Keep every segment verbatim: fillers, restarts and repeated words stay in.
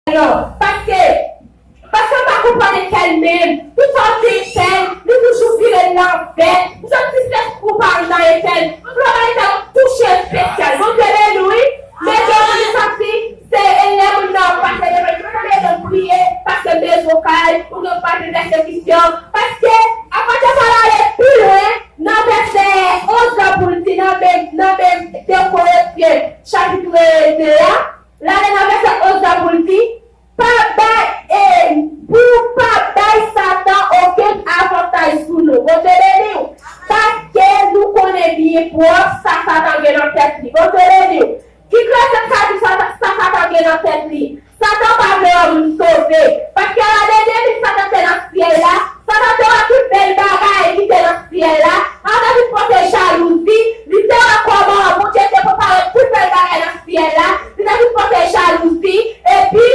Non, paske, paske m pa konprann Etèl menm. Tout sa w di Etèl, li toujou vire l lanvè. M santi sèf kou pa nan Etèl. M vle bay Etèl yon touche espesyal. Bondye beni w, wi. Men Dominik santi se elèv moun nan pase devan li. Mwen ta mete m priye, paske m bezwen w kay, ou gen pati pèsekisyon. Paske, apre sa, l ale pi lwen, nan vèsè onz la pou l di, nan menm, nan menm de Korentyen, chapit de a, l ale nan vèsè onz la pou l di, pa bay, e, pou pa bay Satan okenn avantaj sou nou. Bondye beni w. Paske nou konnen byen pwòp sa Satan gen nan tèt li. Bondye beni w. Ki kretyen sa di sa, sa Satan gen nan tèt li? Satan pa vle wè moun sove. Paske la de de mil Satan te nan syèl la, Satan te wè tout bèl bagay ki te nan syèl la. Ann te vin pote jalouzi, li te wè kòman Bondye te prepare tout bèl bagay nan syèl la. Li te vin pote jalouzi, epi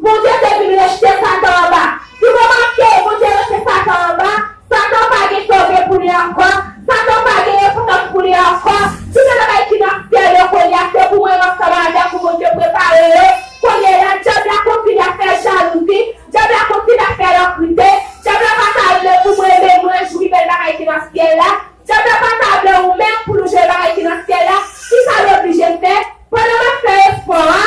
Bondye te vin rejte Satan anba. Di moman ke Bondye rejte Satan anba, Satan pa gen sove pou li ankò. Satan pa gen repantans pou li ankò. Tout bagay ki nan syèl yo kounye a, se pou mwen ansanm avèk ou Bondye prepare yo. Kounye a, dyab la kontinye ap fè jalouzi. Dyab la kontinye ap fè lankrite. Dyab la pa ta vle pou mwen menm mwen jwi bèl bagay ki nan syèl la. Dyab la pa ta vle ou menm pou nou jwi bagay ki nan syèl la. Kisa l oblije fè? Pandan m ap fè efò a,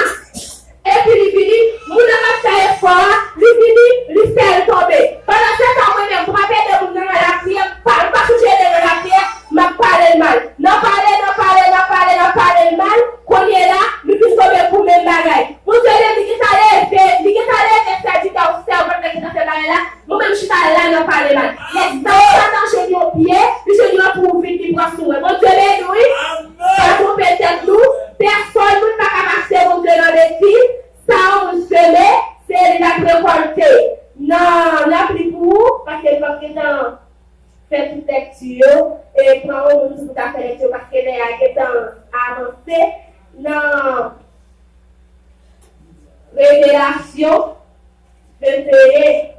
epi li vini, moun nan k ap fè efò a, li vini, li fè l tonbe. Pandan se tan, mwen menm, pou m ap ede moun nan nan lapriyè, m pa, m pa sonje ede l nan lapriyè, m ap pale l mal. Nan pale, nan pale, nan pale, nan pale l mal, kounye a la, li vin tonbe pou menm bagay. Bondye menm, li gentan leve, li gentan leve sèvitè w, sèvant la ki t ap fè bagay la, mwen menm chita la nan pale mal. Lè zam Satan jwenn yon pye, li jwenn yon twou vid, li pran sou mwen. Bondye beni w, wi. Pa twonpe tèt nou. Pèsonn moun pa ka pase Bondye nan betiz. Sa yon moun seme, se li l ap rekòlte. Nan, nan pli pou ou, paske nou p ap gentan fè tout lèkti yo, e pran yon moun pou ta fè lèkti yo, paske lè a gentan avanse. Nan Revelasyon venteyen.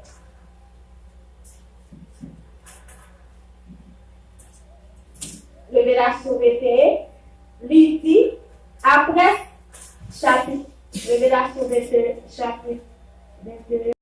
Revelasyon venteyen, li di, apre chapit, Revelasyon venteyen, chapit venteyen.